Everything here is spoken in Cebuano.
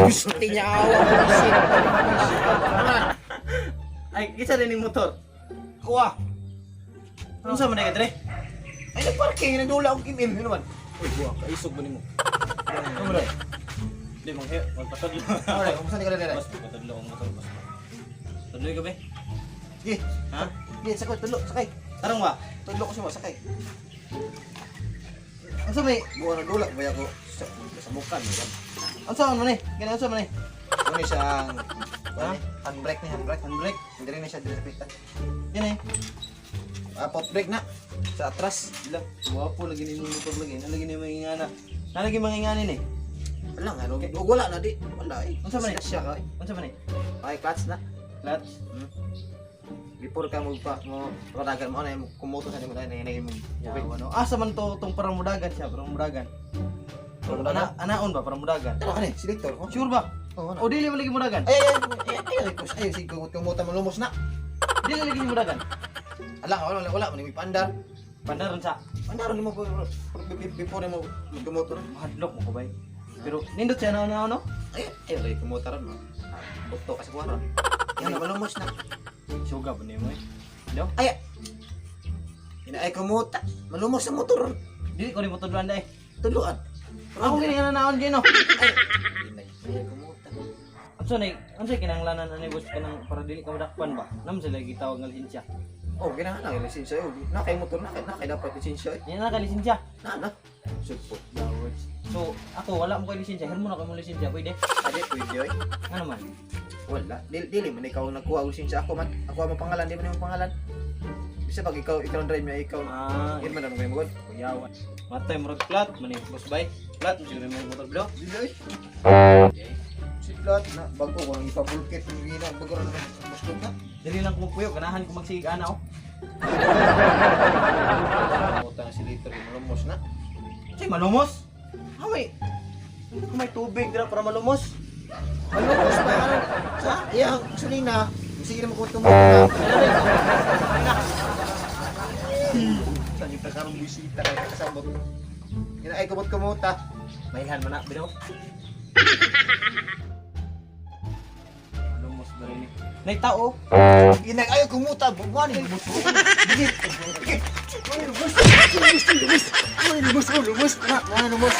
Gusti niya awa. Bullshit. Ay, kinsa rin yung motor? Kuha. Unsa man ka dre? Ay, nagparking. Nagdula akong MM. Yun naman. Uy, buwa, kaisog ba nimo? Ano mo dai? Di mang he, magpatadlo. Alright, kumusta ni ka na? Mas patadlo ang motor mas. Tudloy ka be? Sige. Ha? Sige, sakay. Tulo, sakay. Tarong ba? Tulo ko siya, sakay. Unsa may Buwa nagdula. Baya ko sa mukha. Yan. Unsa man ni? Gani unsa man ni? Ano siyang... Ha? Handbrake ni handbrake. Handbrake. Hindi rin na siya diri sa pita. Gani. Ah, pop brake na. Sa atras. Ila, wapo lagi ni motor lagi. Nalagi ni mga ingana. Nalagi mga inganin eh. Wala nga, no? Og wala na di. Wala eh. Unsa man eh? Siya ka eh. Unsa man ni? Ay, clutch na. Clutch. Before ka mo pa mo padagan mo na kumoto sa nimo na na mo. Ya, ano? Asa man to tong parang mudagan siya, parang mudagan. Parang mudagan? Ana, anaon ba parang mudagan? Ano ka ni? Selector ko. Sure ba? Oo na. O dili man lagi mudagan? Ay ay ay ay ay ay ay sige kumuta mo lumos na. Dili lagi mudagan. Ala wala wala wala man may pandar. Pandaron sa Pandar nimo before mo kumoto na. mahadlok mo ko bay. Pero nindot siya na ano? Ay ay ay kumuta ron mo. Bukto ka sa kuha ron. Yan na malumos na. Suga ba nimo eh? Do? Ay. Ina ay kumuta. Malumos sa motor. Dili ko nimo tudloan dai. Tuluan. Ako gani nga naon gino. Ay. Inay ay kumuta. Unsa nay unsa kinahanglanan ani boss kanang para dili ka madakpan ba? Nam sila gitawag nga lisensya. Oh, ginahan na lisensya oh. Na kay motor na kay dapat lisensya eh. Yan na ka lisensya. Na na. Support. So ako wala mo kay lisensya, hirmo na ko mo lisensya pwede. Ade pwede oy. Ano man? Wala. Dili, dili man ikaw ang nagkuha og lisensya ako man. Ako ang pangalan, di man imong pangalan. Bisa pag ikaw ikaw ang drive niya, ikaw. Ah, Yun man ang mo god. kuyawan. Matay murag plat man eh, boss bay. Plat mo siguro mo motor bro. Dili oy. Si plat na bago ko ang ipabulkit ng gina bago ra naman muslom na. Dili lang ko magpuyo, ganahan ko magsigig ana oh. Puta na si liter malumos na. Say malumos. Ah, may may tubig dira para malumos. Malumos pa ano sa iyang gasolina. Sige na mo kung tumuto na. Saan yung takarong bisita kay kasabot. Ina ay kumot kumuta. Mailhan man na bro. Malumos ba rin eh. Nay tao. Ina ay kumuta, buwan ni mo. Dili. Lumos, lumos, lumos. Lumos, lumos. Na, na lumos.